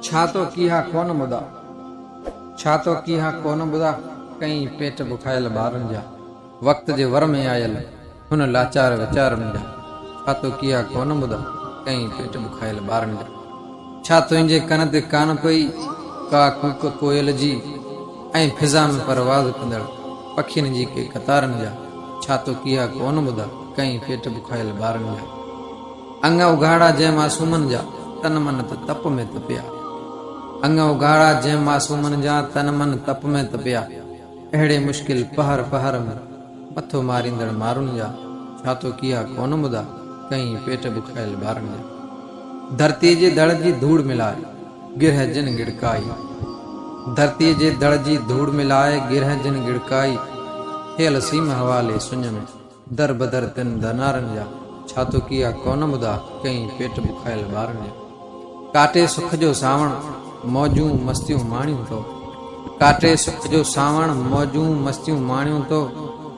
ڇا تو ڪيها ڪونه ٻڌا. ڇا تو ڪيها ڪونه ٻڌا، ڪئين پيٽ بکايل ٻارن جا، وقت جي ور ۾ آيل هن لاچار ويچارن جا، ڇا تو ڪيها ڪونه ٻڌا، ڪئين پيٽ بکايل ٻارن جا. ڇا تنهنجي ڪن تي ڪانه پئي ڪا ڪوڪ ڪوئل جي، ۽ فضا ۾ پرواز ڪندڙ پکين جي ڪي قطارن جا، ڇا تو ڪيها ڪونه ٻڌا، ڪئين پيٽ بکايل ٻارن جا. انگ اگهاڙا جنهن معصومن جا، تن من ته تپ ۾ تپيا. انگ اگهاڙا جنهن معصومن جا، تن من تپ ۾ تپيا. اهڙي مشڪل پهر پهر ۾، مٿو ماريندڙ مارن جا، ڇا تو ڪيها ڪونه ٻڌا، ڪئين پيٽ بکايل ٻارن جا. ڌرتيء جي ڌڙ جي ڌوڙ ملائي، گرهه جن ڳڙڪائي. ڌرتيء جي ڌڙ جي ڌوڙ ملائي، گرهه جن ڳڙڪائي. ٿيل سيم حوالي سڃ ۾. در بدر تن ڌنارن جا، ڇا تو ڪيا ڪونه ٻڌا، ڪئين پيٽ بکايل ٻارن جا. ڪاٽي سک جو سانوڻ، موجون مستيون ماڻيون تو. ڪاٽي سک جو سانوڻ، موجون مستيون ماڻيون تو.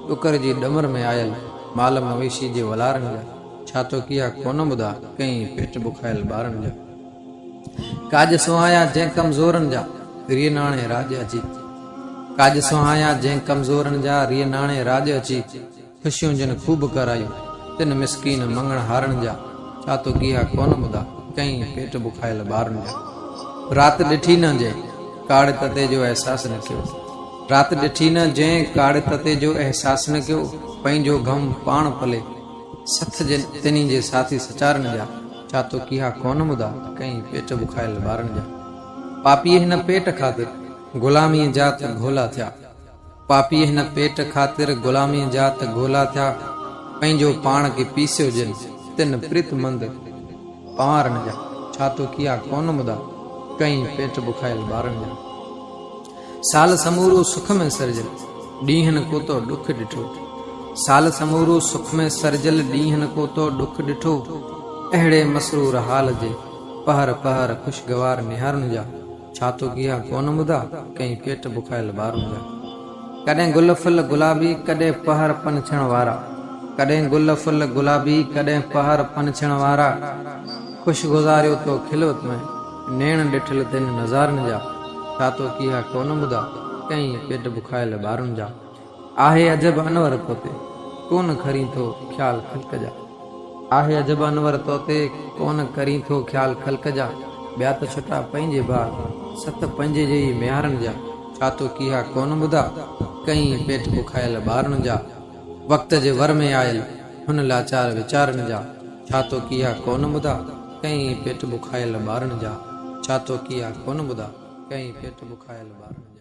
ڏڪر جي ڏمر ۾ آيل، مال مويشي جي ولارن جا، ڇا تو ڪيا ڪونه ٻڌا، ڪئين پيٽ بکايل ٻارن جا. ڪاڄ سهايا جنهن ڪمزورن جا، ريء ناڻي راڄ اچي. ڪاڄ سهايا جنهن ڪمزورن جا، ريء ناڻي راڄ اچي. خوشيون جن خوب ڪرايون، تن مسڪين مڱڻ هارن جا، ڇا تو ڪيها ڪونه ٻڌا، ڪئين پيٽ بکايل ٻارن جا. رات ڏٺي نه جنهن، ڪاڙ تتي جو احساس نه ڪيو. رات ڏٺي نه جنهن، ڪاڙ تتي جو احساس نه ڪيو. پنهنجو غم پاڻ پلي، سٿ جن تنهي جي ساٿي سچارن جا. ڇا تو ڪيها ڪونه ٻڌا، ڪئين پيٽ بکايل ٻارن جا. پاپيء هن پيٽ خاطر، غلاميء جا ته گهولا ٿيا. پاپيء هن پيٽ خاطر، غلاميء جا ته گهولا ٿيا. پنهنجو پاڻ کي پيسيو جن، تن پريت مند پنوارن جا. ڇا تو ڪيها ڪونه ٻڌا، ڪئين پيٽ بکايل ٻارن جا. سال سمورو سک ۾ سرجيل، ڏينهن ڪو تو ڏک ڏٺو. سال سمورو سک ۾ سرجيل، ڏينهن ڪو تو ڏک ڏٺو. اهڙي مسرور حال جي، پهر پهر خوشگوار نهارن جا. ڇا تو ڪيها ڪونه ٻڌا، ڪئين پيٽ بکايل ٻارن جا. ڪڏهن گل ڦل گلابي، ڪڏهن پهر پن ڇڻ وارا. ڪڏهن گل ڦل گلابي، ڪڏهن پهر پن ڇڻ وارا. خوش گذاريو تو خلوت ۾. نيڻ ڏٺل تن نظارن جا، ڇا تو ڪيها ڪونه ٻڌا، ڪئين پيٽ بکايل ٻارن جا. آهي عجب انور توتي، ڪونه کرين ٿو خيال خلق جا. آهي عجب انور توتي، ڪونه ڪرين ٿو خيال خلق جا. ٻيا ته ڇٽا پنهنجي بار، ست پنهنجي جي ئي ميهارن جا. ڇا تو ڪيها ڪونه ٻڌا، ڪئين پيٽ بکايل ٻارن جا. وقت جي ور ۾ آيل هن لاچار ويچارن جا، ڇا تو ڪيها ڪونه ٻڌا، ڪئين پيٽ بکايل ٻارن جا، ڇا تو ڪيها ڪونه ٻڌا، ڪئين پيٽ بکايل ٻارن جا.